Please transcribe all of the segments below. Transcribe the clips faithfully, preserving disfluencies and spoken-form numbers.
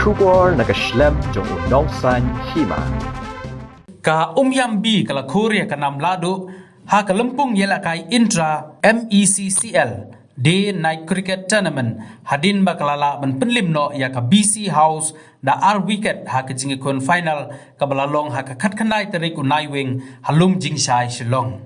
Khubor na ka shlem jong u nongsan hima. Ka Umiam B ka la khur ïa ka nam lahduh ha ka lympung ïalehkai intra MECCL Day Night Cricket Tournament, hadien ba ka la lah ban pynlip noh ïa ka BC House da ar wicket ha ka jingïakhun final kaba la long ha ka khatkhyndai tarik u Naiwieng ha Lumjingshai, Shillong.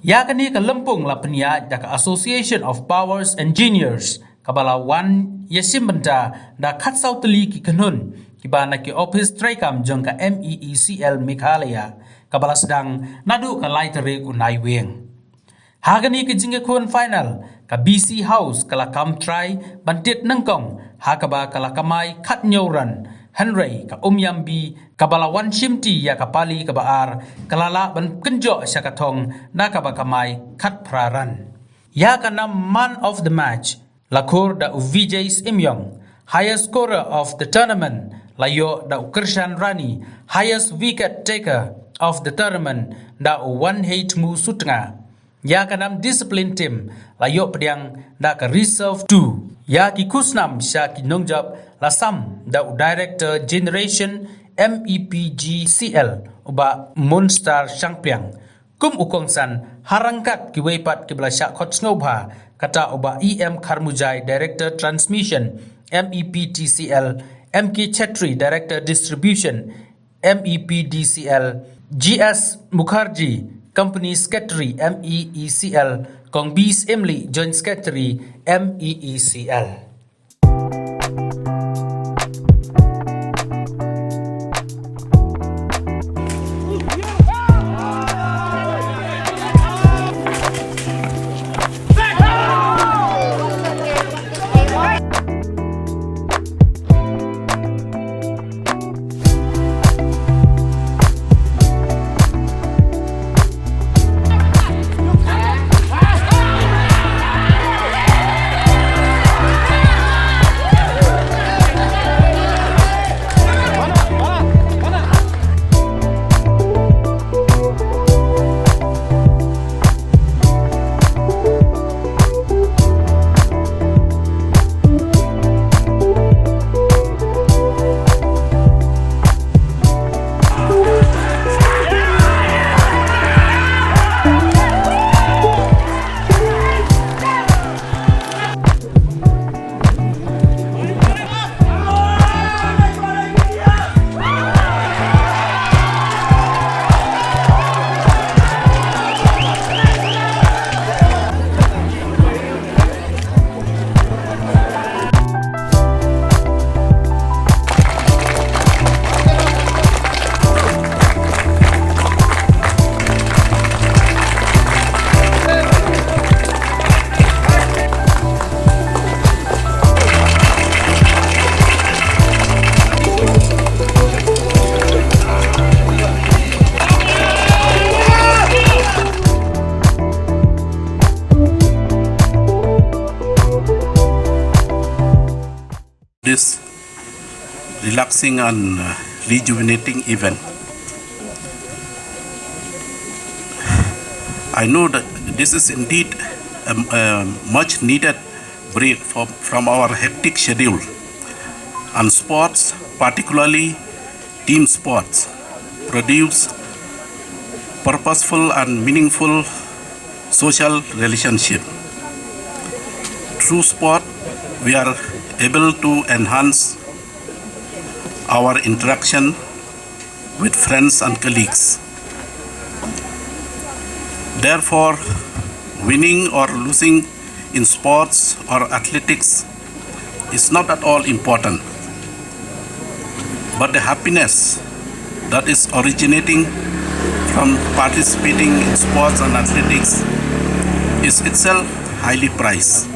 Ïa kane ka lympung la pynïaid da ka Association of Power Engineers, kaba la wan ïashim bynta da khatsaw tylli ki kynhun kiba na ki ophis treikam jong ka MEECL Meghalaya, kaba la sdang naduh ka lai tarik u Naiwieng. Ha kane ka jingïakhun final, ka BC House ka la kam trai ban tied nyngkong, ha kaba ka la kamai khathynñiew run, hynrei ka Umiam B kaba la wan shimti ïa ka pali kaba ar, ka la lah ban kynjoh sha ka thong da kaba kamai khatphra run. Ïa ka nam man of the match la khur da u Vijay Symyong, highest scorer of the tournament la ïoh da u Krishan Rani, highest wicket taker of the tournament da u Wanheihtmu Sutnga. Ïa ka nam discipline team la ïoh pdiang da ka reserve two. Ïa ki khusnam sha ki nongjop la sam da u director generation MEPGCL, u Bah Monstar Shangpliang. Kum u kongsan, ha ryngkat kiwei pat kiba la shah khot sngewbha, kata u Bah E M Kharmujai, director transmission MEPTCL, M K Chetri, director distribution MEPDCL, G S Mukherjee, company secretary MEECL, Kong B Syiemlieh, joint secretary MEECL. This relaxing and, uh, rejuvenating event. I know that this is indeed a, a much needed break from, from our hectic schedule, and sports, particularly team sports, produce purposeful and meaningful social relationship. Through sport, we are able to enhance our interaction with friends and colleagues. Therefore, winning or losing in sports or athletics is not at all important, but the happiness that is originating from participating in sports and athletics is itself highly prized.